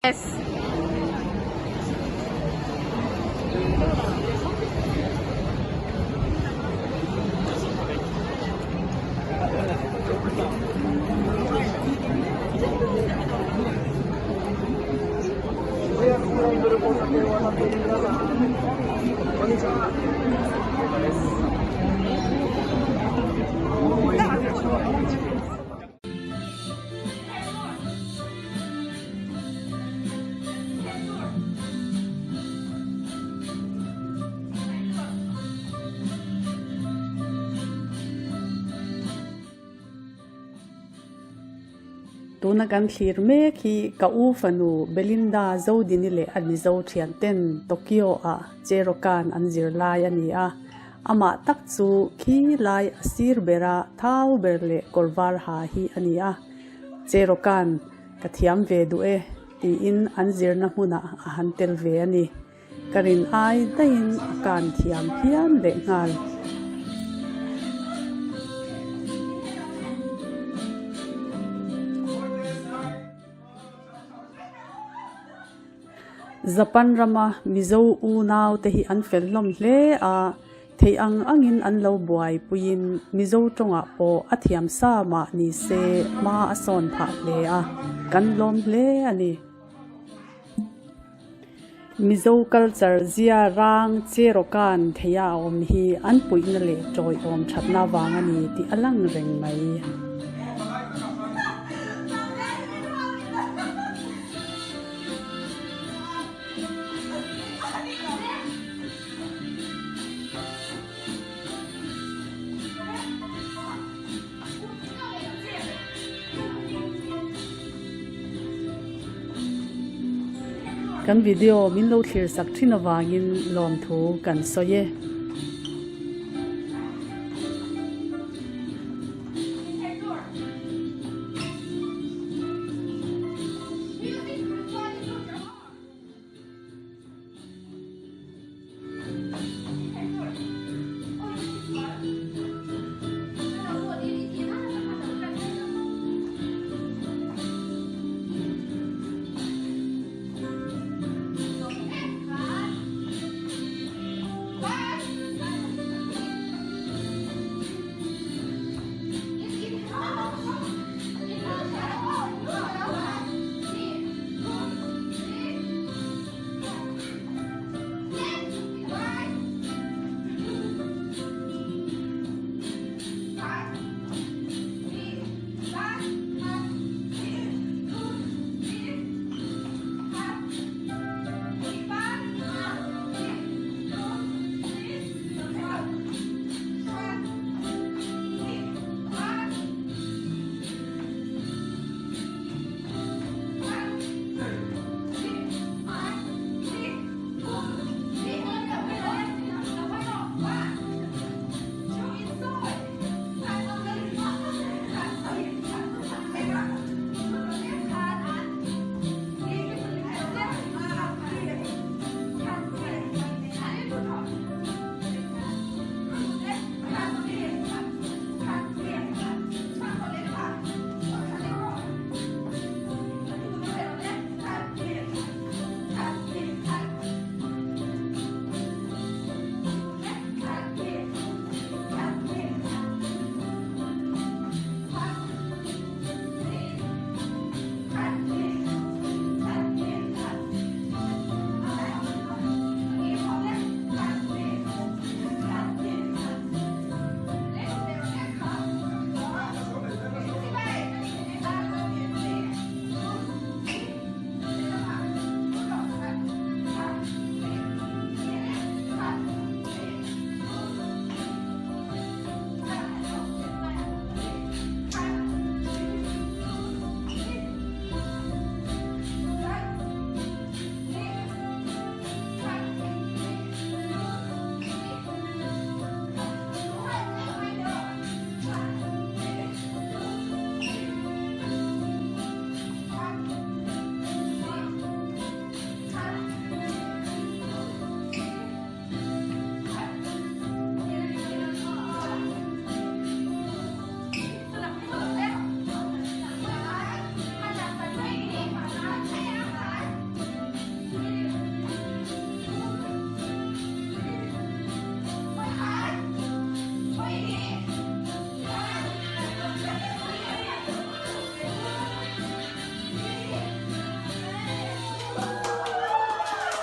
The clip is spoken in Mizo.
Yes. Tuna kan thlir mek hi ka u fanu Belinda Zodini leh a Mizo thian ten Tokyo ah Cherokan an zir lai a ni a. Amah tak chu khi lai a sir bera thau ber leh kawr var ha hi a ni a. Cherokan ka thiam ve duh e tiin an zirna hmunah a han tel ve a ni. Ka rin ai daihin a kan thiam phian leh nghal. Japan rama Mizo unau te hi an fel hlawm hle a, theih ang angin an lo buaipuiin Mizo tawngah pawh a thiam sa mah ni se hma a sawn phah hle a, kan lawm hle a ni. Mizo culture zia rang Cherokan theia a awm hi an puihna leh tawiawm thatna vang a ni tih a lang reng mai. Kan video min lo thlir sak thin avangin lawmthu kan sawi e.